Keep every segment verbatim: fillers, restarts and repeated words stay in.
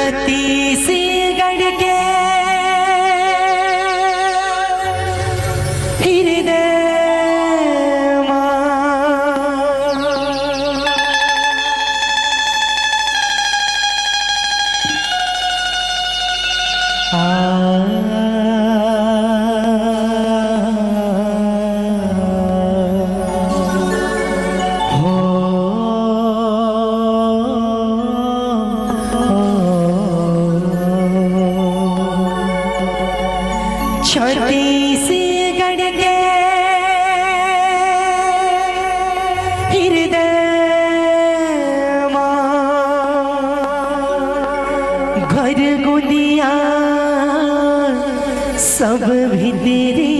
छत्तीसगढ़ के हृदय मा। आ, हो, छत्तीसगढ़ के हृदय मा घर गुदिया सब भीतरी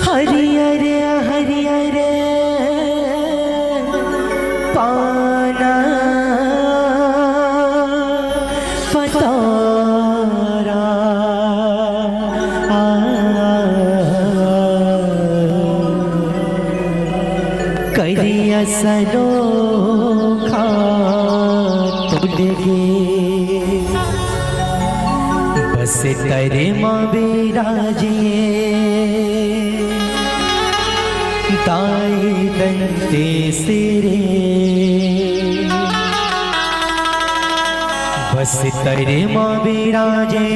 हरियर हरियर पाना पतोरा। आ, करिया सनोखा तोड़ गे बस्तर म बिराजे दाई दंतेस रे। बस्तर म बिराजे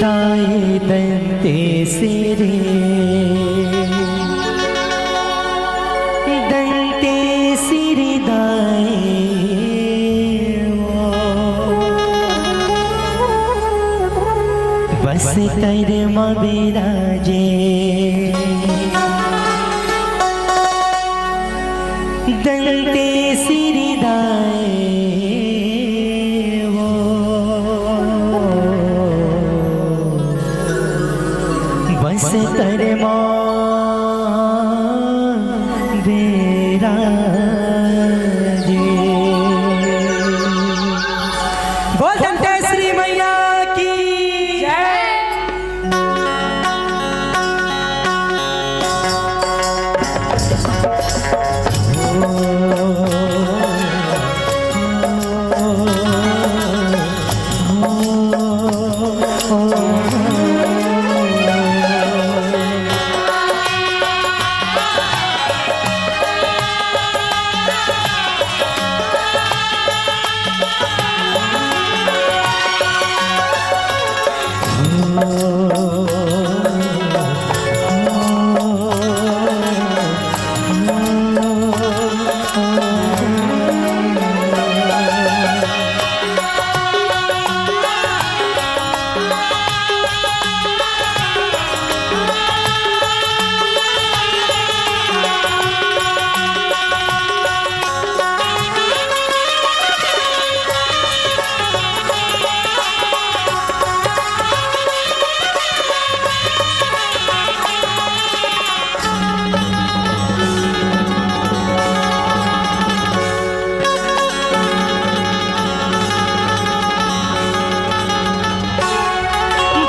दाई दंतेस रे, दंतेस रे दाई ओ। बस्तर म बिराजे दंतेस रे दाई ओ। बस्तर म बिराजे। बोल दंतेश्वरी मैया की जय।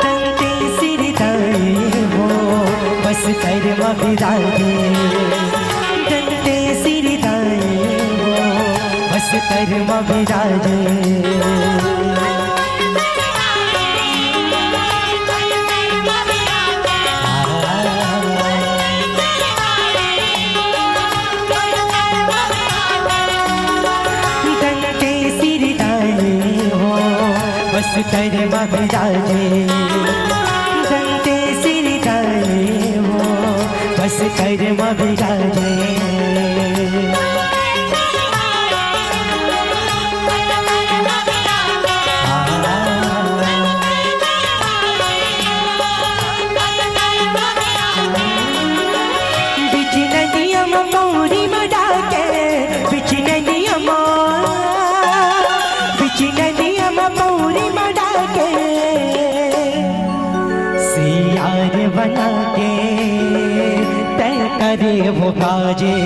दंतेश्वरी दाई हो, बस्तर म बिराजे। दंतेश्वरी दाई हो, बस्तर म बिराजे। दंतेश्वरी दाई हो, बस्तर म बिराजे। दंतेश्वरी दाई हो, बस्तर म बिराजे। बिच नदिया म पौरी म डाके, बिच नदिया म, बिच नदिया म पौरी म डाके, सियार बना के तैं करे वो काजे।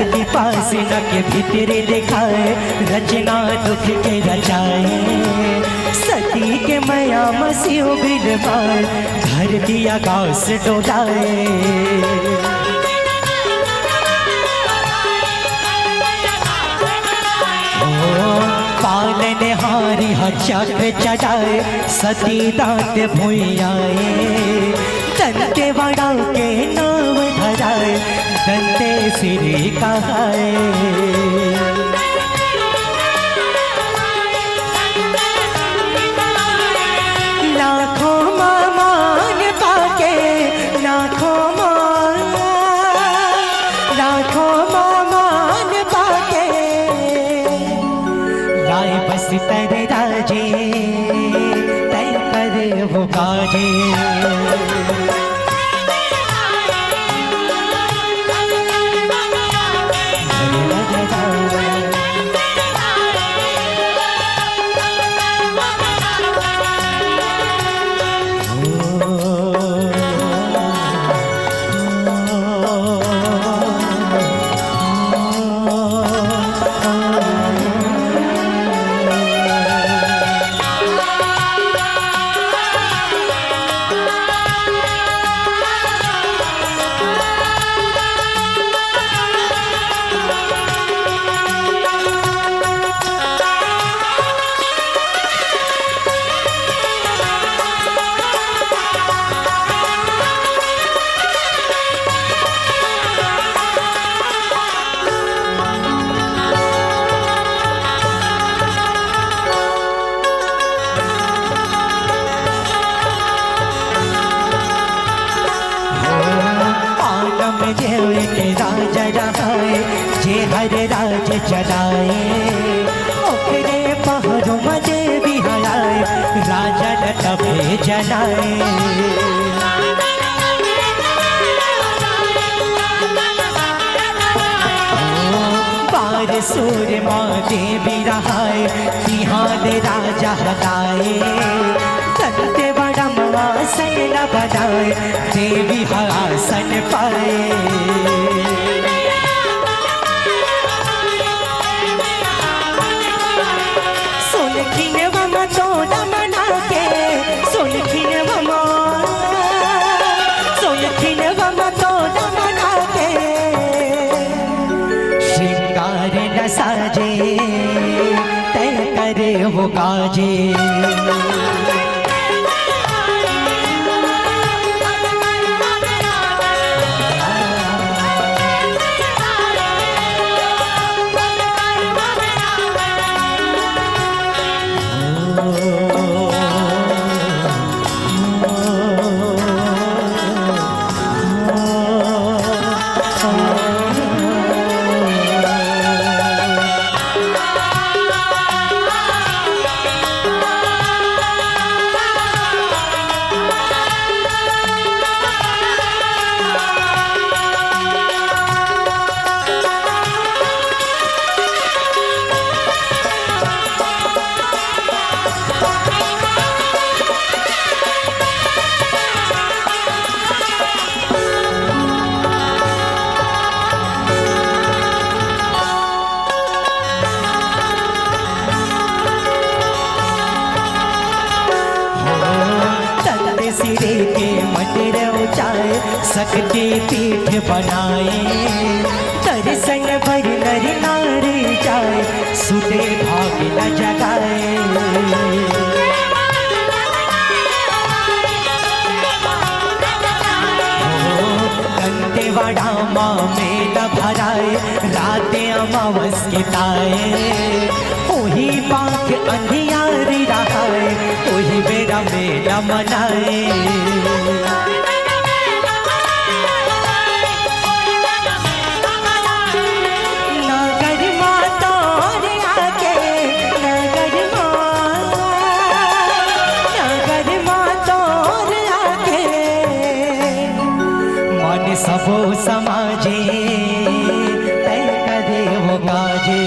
पास न के भीतरे देखाए, रचना दुख के रचाए। सती के मया म शिव बिलवाए, धरती आकाश डोलाए। ओ, पालनहारी ह चक्र चलाए, सती दांत भुइयाए। दंतेवाड़ा के नाम धराए, दंतेश्वरी कहाए। लाखों मा मान पाके, लाखों मा, लाखों मा मान पाके, लाए बस तर राजे, तय करे वो काजे। आलम देव के राजा रहाए, जे हर राज चलाए, ओकरे पहरो म देवी हराए, राजा न तबे जनाए। बार सूर माँ देवी रहाए, तिहान राजा हटाए। दंतेवाड़ा म आसन न बनाए, देवी ह आसन पाए। सुनखिन वम तोरा मना के, सुनखिन वम, सुनखिन वम तोरा मना के। श्रृंगार न साजे, तय करे वो काजे। तख्त सिरे के मटर उचाए, शक्ति पीठ बनाए। दर्शन बर नर नारी जाए, सुते भाग न जगाए। दंतेवाड़ा माँ मेला भराए, राते अमावस के ताए। ओही पाख अंधियारी रहाए, ओही बेरा मेला मनाए। नगर माँ तोर आके, नगर माँ, नगर माँ तोर आके, मन सबो समाजे, तय करे वो काजे।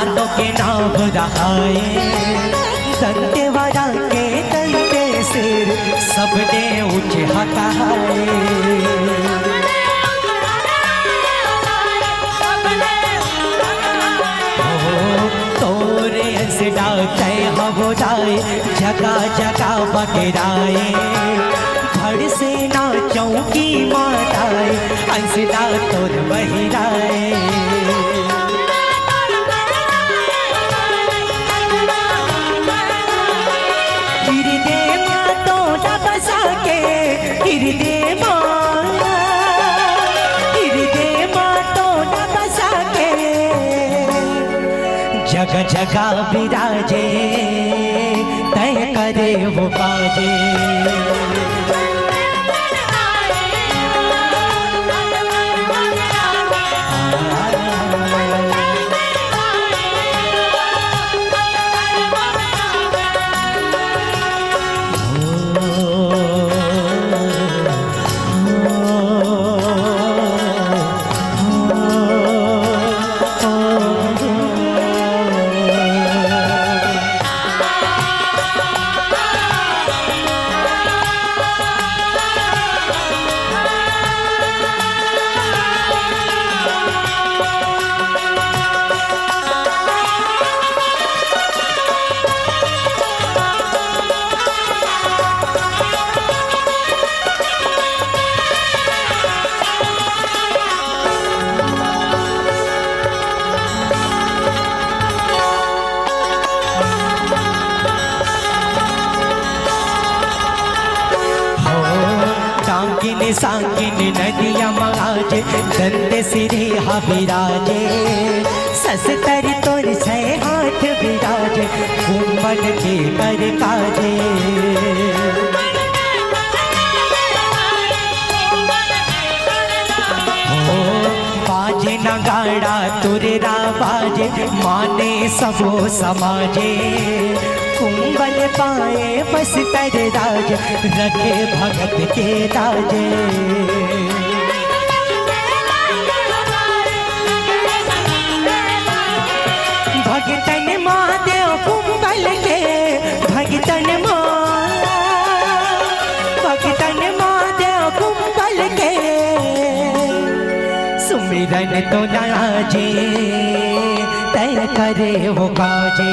तो के नाम रहाए, दंतेवाड़ा के दंते सिर सबने ऊंचे हटाए। ओ, तोरे अंस डालते हवदाए, जगह जगह बगराए, भड़ से ना चौकी माराए, अंस डाल तोर बहिराए। हिरदे माँ तो ना बसा के, हिरदे माँ, हिरदे माँ तो ना बसा के, जगह जगह विराजे, तय करे वो बाजे। हो, टांगिन सांगिन नदिया महाजे, दंत सिरे हा विराजे, सस्तर तोर छै हाथ विराजे, कुंभल के कर काजे। हो, बाजे नगाड़ा तुररा बाजे, माने सबो समाजे। कुंभल पाए बस्तर राज, रखे भगत के राजे। भगतन माँ देव कुंभल के, भगतन माँ, भगतन माँ देव कुंभल के, सुमिरन तो लाजे, तय करे वो काजे।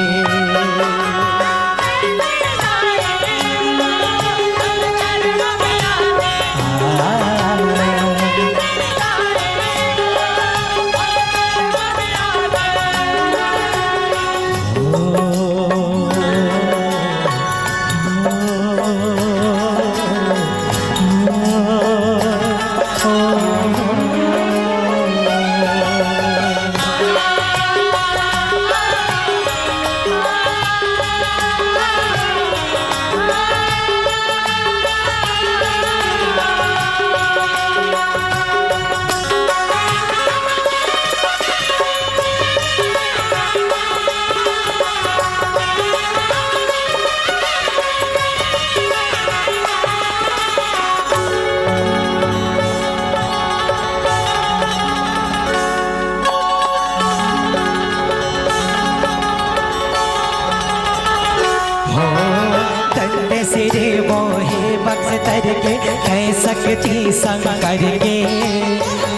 हो, दंत सिरे मोहे बक्स तर के, कह सकती शंकर के।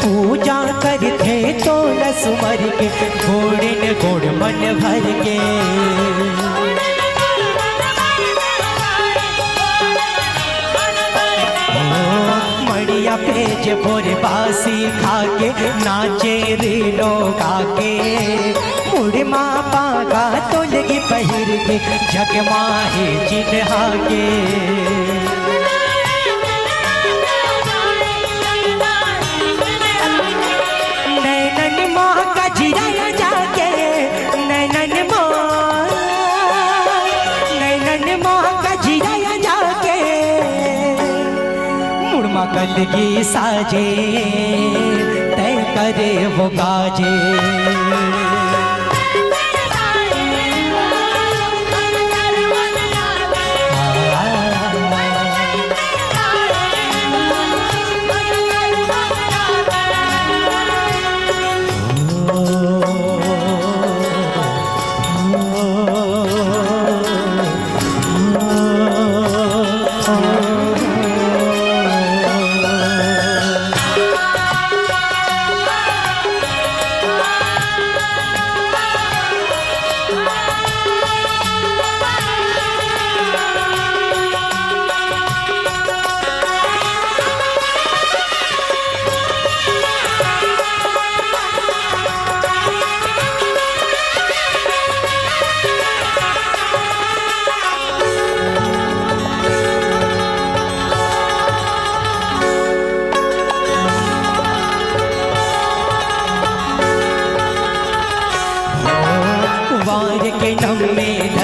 पूजा करथे तो लसुमर के, गोड़िन गोड़ मन भर के। ओ, मड़िया पेज भोर बासी खा के, नाचे रे लोग आके। मुड़मा पागा तोलगी पहिर के, जगमाहे चिन्हा के। नैनन माँ का जिराया जाके, नैनन माँ, नैनन माँ का जिराया जाके। मुड़मा गंदगी साजे, तय करे वो काजे।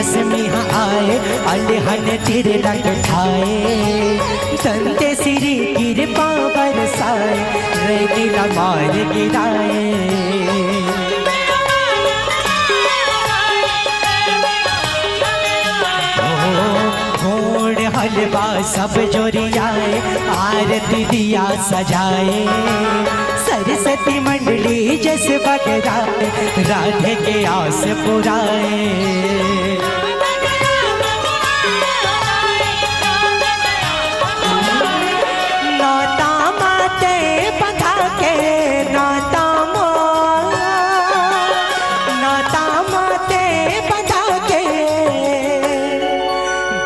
लक्ष्मी ह आए, अलहन तिरलक ठाए, दंतेसिरी किरपा बरसाए, रैनी ला मार गिराए। ओ, घोड़ हलवा सब जोरियाए, आरती दिया सजाए, सरस्वती मंडली जस बगराए, राधे के आस पुराए। नौता माते बंधा के, नौता मो-, नौता माते बंधा के,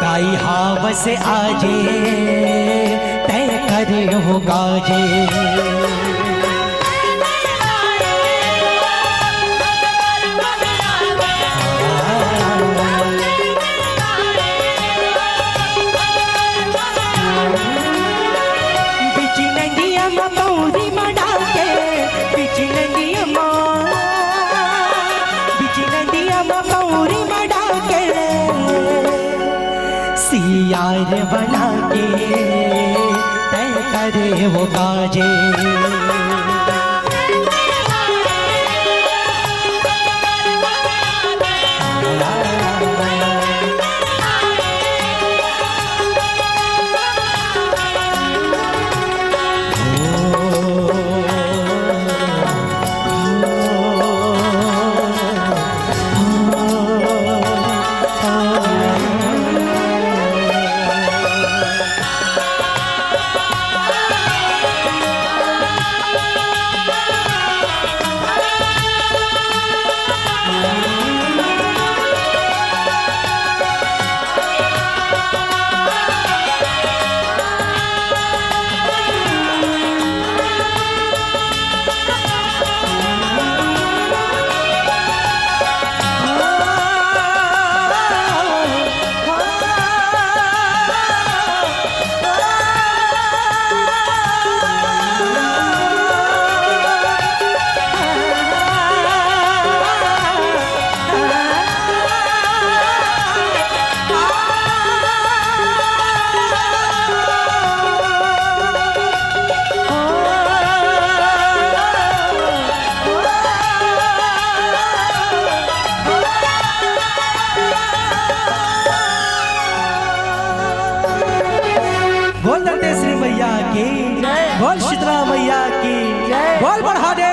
दाई हावस आजे, तय करे हो गाजे। बिच नंदिया म पौरी म डाके, बिच नंदिया म, बिच नंदिया म पौरी म डाके, सियार बना के तय करे वो गाजे। बोल दंतेश्वरी मैया की, बोल शीतला मैया की, बोल बढ़ा दे